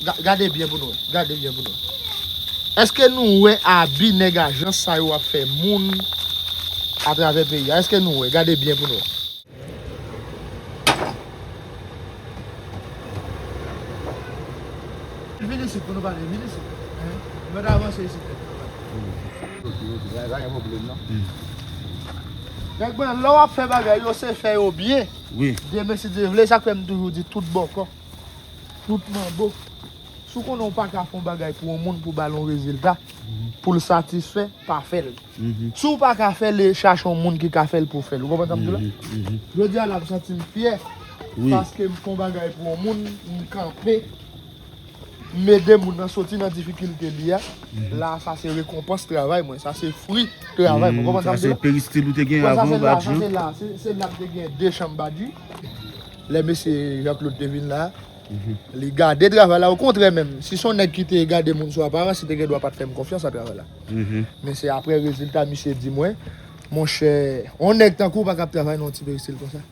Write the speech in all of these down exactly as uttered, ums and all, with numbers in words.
Ga- Gade byen pou nou wè. Gade byen pou nou wè. Èske nou wè abi nèg ajans sa yo ap fè moun atravè peyi a? Èske nou wè? Gade byen pou nou wè. Vin isit pou nou pale, vin isit. Mèt avanse isit. Nèg mwen, lè w ap fè bagay yo, se fè yo byen. Wi. Demen, si Dye vle, sa k fè m toujou di tout bòkò, tout manbo. Si w konnen w pa ka fè yon bagay pou yon moun pou ba l yon rezilta, pou l satisfè, pa fè l. Si w pa ka fè l, chache yon moun ki ka fè l pou w fè l. Ou konprann sa m di w la? Jodi a la, m santi m fyè paske m fè yon bagay pou yon moun, m kanpe, m ede moun nan soti nan difikilte li a. La, sa se rekonpans travay mwen, sa se fwi travay mwen. Ou konprann sa m di w la? Peristil ou te gen avan, sa se la, sa se la, se, se la m te gen de chanm Badji. Lè mesye Jean Claude te vin la, li gade travay la, okontrè menm, si se yon nèg ki te gade moun sou aparans, li te gen dwa pa t fè m konfyans a travay la. Men se aprè rezilta misye di mwen, monchè, yon nèg tankou w pa ka ap travay nan yon ti peristil konsa.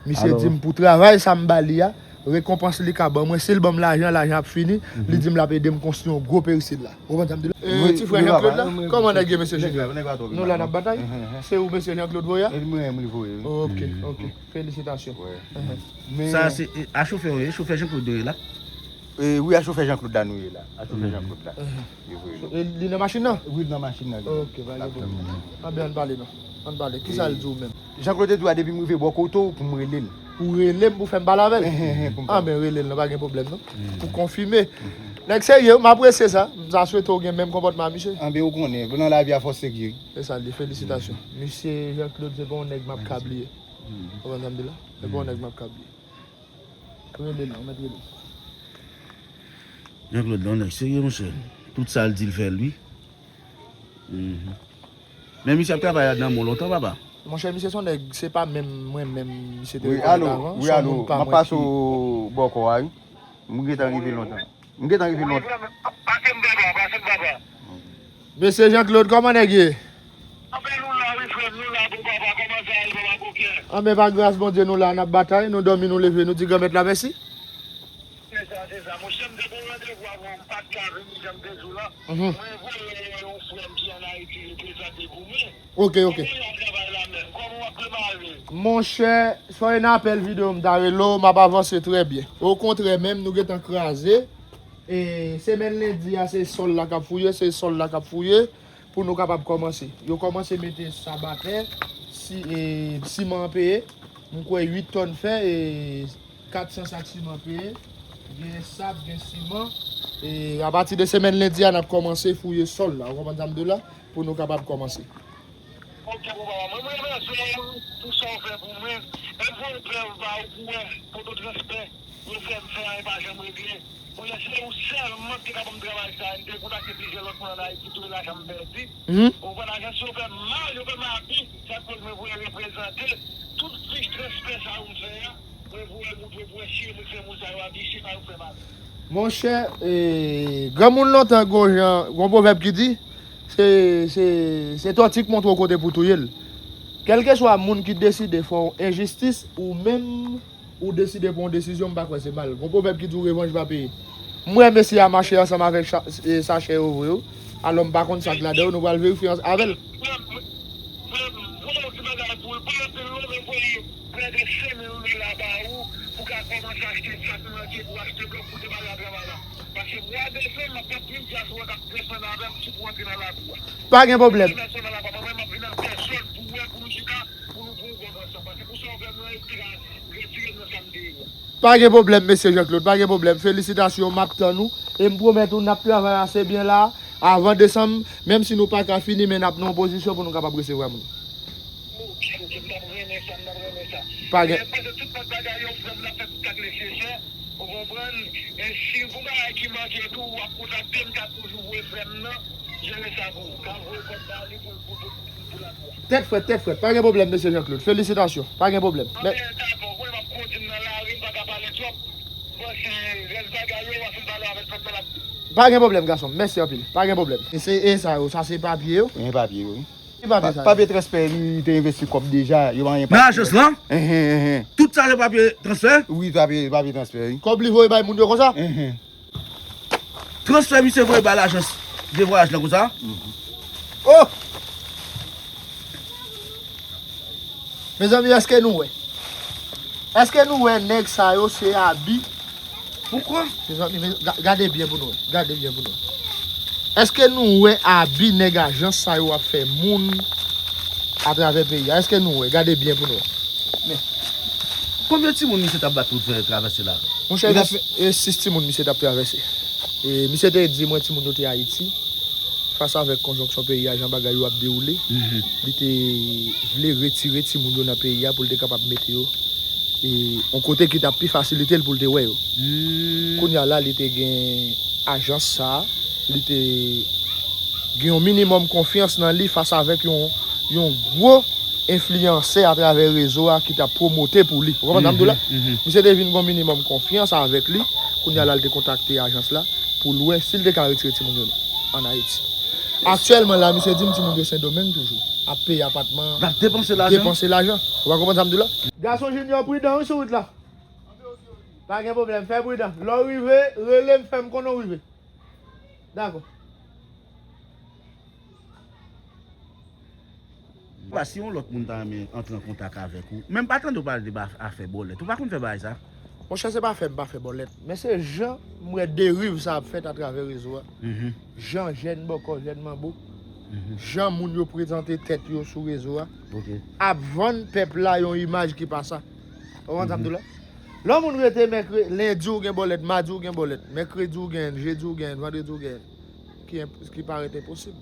Misye di m pou travay sa m ba li a, rekonpans li ka ban mwen, si l ban m lajan, lajan ap fini, li di m l ap ede m konstwi yon gwo peristil la. Ou konprann sa m di la? E, ti frè Jean Claude la, kòman nèg ye, mesye Jean Claude? Nou la n ap batay? Se ou mesye Jean Claude voye a? Ok, ok. Felisitasyon. Sa se, e, a chofè w ye, chofè Jean Claude yo ye la? E, wi, a chofè Jean Claude la nou ye la. A chofè Jean Claude la. Yo voye nou. E, li nan machin nan? Wi, li nan machin nan. Ok, pa gen pwoblèm. Anben, ann pale non. Ann pale. Kisa l di w menm? Jean Claude te di w a depi m rive bò kote w pou m rele l. Pou rele m, pou fè m pale avè l? Anben, rele l non, pa gen pwoblèm non. Pou konfime. Nèg serye, m apresye sa. M ta swete w gen menm konpòtman a misye. Anben, ou konnen, nan lavi a fò serye. Se sa l ye, felisitasyon. Misye Jean Claude, se pa yon nèg m ap ka bliye. Ou konprann sa m di la? Se pa yon nèg m ap ka bliye. Rele l, ou mèt rele l. Jean Claude la, yon nèg serye, monchè. Tout sa l di, l fè l, wi. Men misye ap travay nan mò lontan, papa. Monchè, misye se yon nèg, se pa menm mwen menm, misye te rekonèt avan. Wi, alo, wi, alo, m ap pase w bòkò a, wi. M gentan rive lontan. M gentan rive lontan. Pase m baba, pase m baba. Mesye Jean Claude, kòman nèg ye? Anben, nou la, wi, frè m, nou la, bon papa, kòman sa ye, papa koken? Anben, pa gras Bondye, nou la, n ap batay, nou dòmi, nou leve, nou di Granmèt la mèsi. Se sa, se sa, monchè, m te gen yon randevou avè w, m pa t ka vini jan m te di w la. Mwen voye yon frè m ki ann Ayiti reprezante pou mwen. Ok, ok. Kòman y ap travay la menm? Kòman w ap demare? Monchè, fò yon apèl videyo m ta rele w, m ap avanse trè byen. Okontrè menm, nou gentan kraze. E, semèn lendi a, se sòl la k ap fouye, se sòl la k ap fouye pou nou kapab kòmanse. Yo kòmanse mete sab atè, si, e, siman an peye. M kwè uit tòn fè, e, kat san sak siman peye. Gen sab, gen siman. E, apati de semèn lendi a, n ap kòmanse fouye sòl la. Ou konprann sa m di w la? Pou nou kapab kòmanse. Ok, bon papa, mwen, mwen remèsye w pou sa w fè pou mwen. M voye prèv ba ou pou wè, foto transpè yo fè m fè a, e pa janm regle. Kounye a, se ou sèlman ki te ka ban m travay sa a. M te kontakte plizyè lòt moun ann Ayiti, tou e lajan m pèdi. Ou konprann, ajans yo fè m mal, yo fè m abi. Sa k fè mwen voye reprezante tout fich transpè sa yo m fè a. Mwen voye moutre pou wè si yo mete moun sa yo abi, si pa yo fè m abi. Monchè, e, granmoun lontan gon jan, gon pwovèb ki di, se, se, se tòti k montre w kote pou touye l. Kèlkeswa moun ki deside fè w enjistis, ou menm, ou deside pran yon desizyon, m pa kwè se mal. Gon pwovèb ki di w revanj pa peye. M wè mesye a mache ansanm avèk cha-, e, sachè yo vre yo. Alò m pa konn sa k ladan yo, nou pral verifye ans-, avè l. Frè m, frè m, voye yon ti bagay pou l, pa anpil non, men voye prè de senk mil dola ba ou, pou ka kòmanse achte sa ki manke pou achte blòk pou demare travay la. Paske mwa desanm, m ap gen plis dyaspora k ap desann avè m, ki pou antre nan labou a. Pa gen pwoblèm. Mwen menm, pèsonèlman, papa, mwen, m ap vin an pèsòn pou wè, pou nou chita, pou nou pran yon gòj ansanm. Paske pou sa w fè mwen, retire m nan sa m te ye a. Pa gen pwoblèm, mesye Jean Claude, pa gen pwoblèm. Felisitasyon, m ap tann ou. E m pwomèt ou, n ap travay ase byen la. Avan desanm, menm si nou pa ka fini, men n ap nan yon pozisyon pou nou kapab resevwa moun. Ok, ok, m t ap renmen sa, m t ap renmen sa. Pa gen. Men, paske tout lòt bagay yo, frè m, n ap fè tout sa k nesesè, ou konprann? E si gon bagay ki manke tou, w ap kontakte m, m ka toujou voye frè m nan jere sa pou ou. Ka voye kòb ba li pou, pou, pou, pou, pou labou a. Tèt frèt, tèt frèt. Pa gen pwoblèm, mesye Jean Claude. Felisitasyon. Pa gen pwoblèm. Anben, dakò, ou konnen m ap kondi m nan lari, m pa ka pale twòp. M panse rès bagay yo, w a fin pale avèk frè m nan, l ap di. Pa gen pwoblèm, gason m. Mèsi anpil. Pa gen pwoblèm. E se, e sa yo, sa se papye yo? Ki papye sa yo? Papye transfè, li te envesti kòb deja, yo pa gen papye. Nan ajans lan? Enhen, enhen. Tout sa se papye transfè? Wi, papye, papye transfè, wi. Kòb li voye bay moun yo konsa? Enhen. Transfè misye voye bay lajans de vwayaj lan konsa. Oh! Mezanmi, èske nou wè? Èske nou wè nèg sa yo se abi? Poukwa? Mezanmi, gade byen pou nou wè. Gade byen pou nou wè. Èske nou wè abi nèg ajans sa yo ap fè moun atravè peyi a? Èske nou wè? Gade byen pou nou wè. Men, konbyen timoun misye t ap bat pou l fè travèse la? Monchè, e sis timoun misye t ap travèse. E misye te di mwen timoun yo te Ayiti. Fas avèk konjonksyon peyi a, jan bagay yo ap dewoule, li te vle retire timoun yo nan peyi a pou l te kapab mete yo e yon kote ki t ap pi fasilite l pou l te wè yo. Kounye a la, li te gen ajans sa a, li te gen yon minimòm konfyans nan li fas avèk yon, yon gwo enfliyansè atravè rezo a ki t ap pwomote pou li. Ou konprann sa m di w la? Misye te vin gen yon minimòm konfyans avèk li. Kounye a la, li te kontakte ajans la pou l wè si l te ka retire timoun yo ann Ayiti. Aktyèlman la, misye di m timoun yo Sendomeng toujou. Ap peye apatman, ap depanse lajan. Depanse lajan. Ou pa konprann sa m di w la? Gason Junior, pridan wi sou wout la. Pa gen pwoblèm, fè pridan. Lè w rive, rele m, fè m konnen w rive. Dakò. Ba, si yon lòt moun ta renmen antre an kontak avèk ou, men m pa tande w pale de ba-, afè bòlèt. Ou pa konn fè bagay sa? Monchè, se pa fè m pa fè bòlèt, men se jan m wè deriv sa ap fèt atravè rezo a. Jan jèn bòkò, jèn manbo, jan moun yo prezante tèt yo sou rezo a, ap vann pèp la yon imaj ki pa sa. Ou konprann sa m di w la? Lè yon moun rete mèkre-, lendi ou gen bòlèt, madi ou gen bòlèt, mèkredi ou gen, jedi ou gen, vandredi ou gen, ki enp-, ki parèt enposib.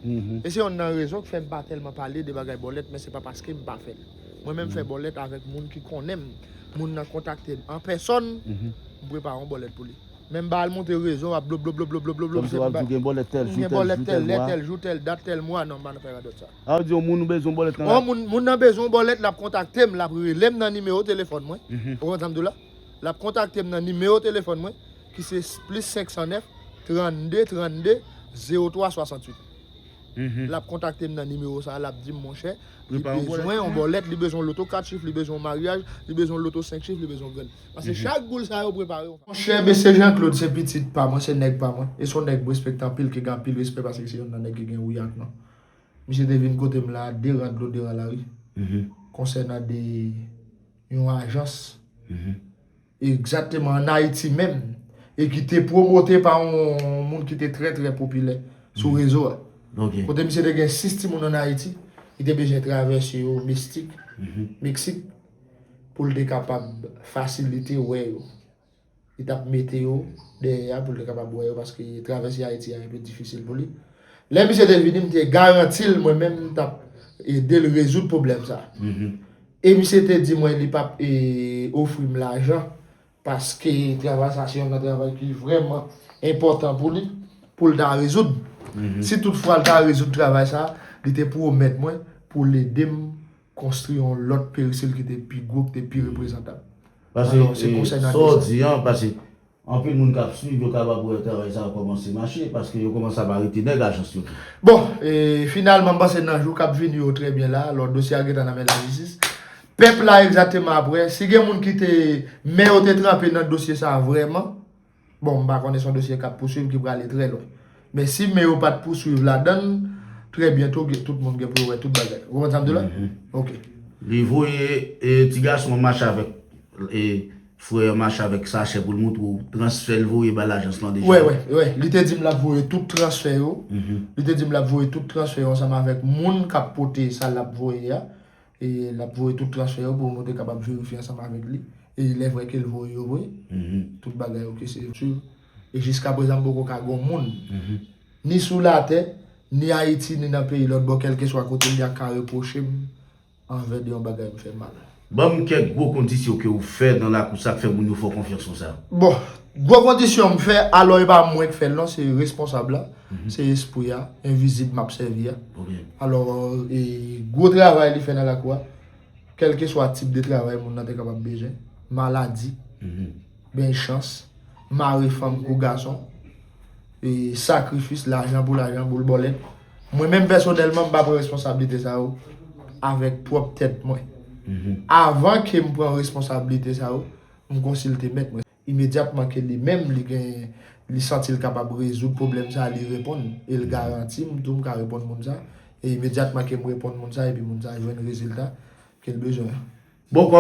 E se yonn nan rezon k fè m pa tèlman pale de bagay bòlèt, men se pa paske m pa fè l. Mwen menm fè bòlèt avèk moun ki konnen m, moun nan kontakte m an pèsòn, m prepare yon bòlèt pou li. Men m pa al monte rezo ap blo blo blo blo blo blo blo. Kòmsi w ap di w gen bòlèt tèl jou, tèl jou, tèl mwa. Tèl dat, tèl mwa, non, m pa nan fè radòt sa. Sa vle di yon moun ou bezwen yon bòlèt nan la. Yon moun, moun nan bezwen yon bòlèt, l ap kontakte m, l ap rele m nan nimewo telefòn mwen. Ou konprann sa m di w la? L ap kontakte m nan nimewo telefòn mwen, ki se plis senk san nèf, trannde, trannde, zewo twa, swasanntuit. L ap kontakte m nan nimewo sa a, l ap di m, monchè, li bezwen yon bòlèt, li bezwen loto kat chif, li bezwen maryaj, li bezwen loto senk chif, li bezwen grenn. Paske chak goul sa yo prepare yon fanm. Monchè, mesye Jean Claude se pitit pa mwen, se nèg pa mwen. E se yon nèg m respekte anpil, ke gen anpil respè paske se yonn nan nèg ki gen wi ak non. Misye te vin kote m la, deran dlo, deran lari. Konsènan de yon ajans. Egzakteman, ann Ayiti menm. E ki te pwomote pa yon moun ki te trè, trè popilè sou rezo a. Kote misye te gen sis timoun ann Ayiti, li te bezwen travèse yo Mestik, Meksik, pou l te kapab fasilite wè yo. Li t ap mete yo dèyè a pou l te kapab wè yo, paske travèse Ayiti a enpe difisil pou li. Lè misye te vini, m te garanti l mwen menm m t ap ede l rezoud pwoblèm sa a. E misye te di mwen li p ap e, ofri m lajan, paske travay sa se yon nan travay ki vrèman enpòtan pou li, pou l ta rezoud. Si toutfwa l ta rezoud travay sa, li te pwomèt mwen pou l ede m konstwi yon lòt Peristil ki te pi gwo, ki te pi reprezantab. Paske, alò, se e, konsènan sa w di an, paske anpil moun k ap swiv yo kapab wè travay sa a kòmanse mache, paske yo kòmanse ap arete nèg ajans yo tou. Bon, e, finalman, m panse nan jou k ap vini yo trè byen la, alò, dosye a gentan nan men lajistis. Pèp la egzakteman ap wè, si gen moun ki te, men yo te tranpe nan dosye sa a vrèman, bon, m pa konnen se yon dosye k ap pouswiv ki prale trè lwen. Men si men yo pa t pouswiv ladan l, trè byento, gen, tout moun gen pou yo wè tout bagay. Ou konprann sa m di w la? Ok. Li voye, e, ti gason an mache avèk, e, frè an mache avèk sachè pou l montre w transfè l voye bay lajans lan deja. Wè, wè, wè. Li te di m l ap voye tout transfè yo. Li te di m l ap voye tout transfè yo ansanm avèk moun k ap pote sa l ap voye a. E l ap voye tout transfè yo pou nou te kapab verifye ansanm avèk li. E lè vre ke l voye yo vre, tout bagay yo ke se swiv. E jiskaprezan m poko ka gen yon moun, ni sou latè, ni Ayiti, ni nan peyi lòt bò, kèlkeswa kote m ye, k ka repwoche m anvè de yon bagay m fè mal. Ban m kèk gwo kondisyon ke w fè nan lakou sa k fè moun yo fè w konfyans konsa. Bon, gwo kondisyon m fè, alò e pa mwen k fè l non, se responsab la, se espri a, envizib m ap sèvi a. Alò, e, gwo travay li fè nan lakou a, kèlkeswa tip de travay moun nan te kapab bezwen, maladi, bay chans, mare fanm kou gason, e, sakrifis, lajan pou lajan, boul bòlèt. Mwen menm pèsonèlman, m pa pran responsablite sa yo avèk pwòp tèt mwen. Avan ke m pran responsablite sa yo, m konsilte mèt mwen. Imedyatman ke li menm, li gen, li santi l kapab rezoud pwoblèm sa, li reponn. E l garanti m tou m ka reponn moun sa. E imedyatman ke m reponn moun sa, epi moun sa jwenn rezilta ke l bezwen an. Bon, kòm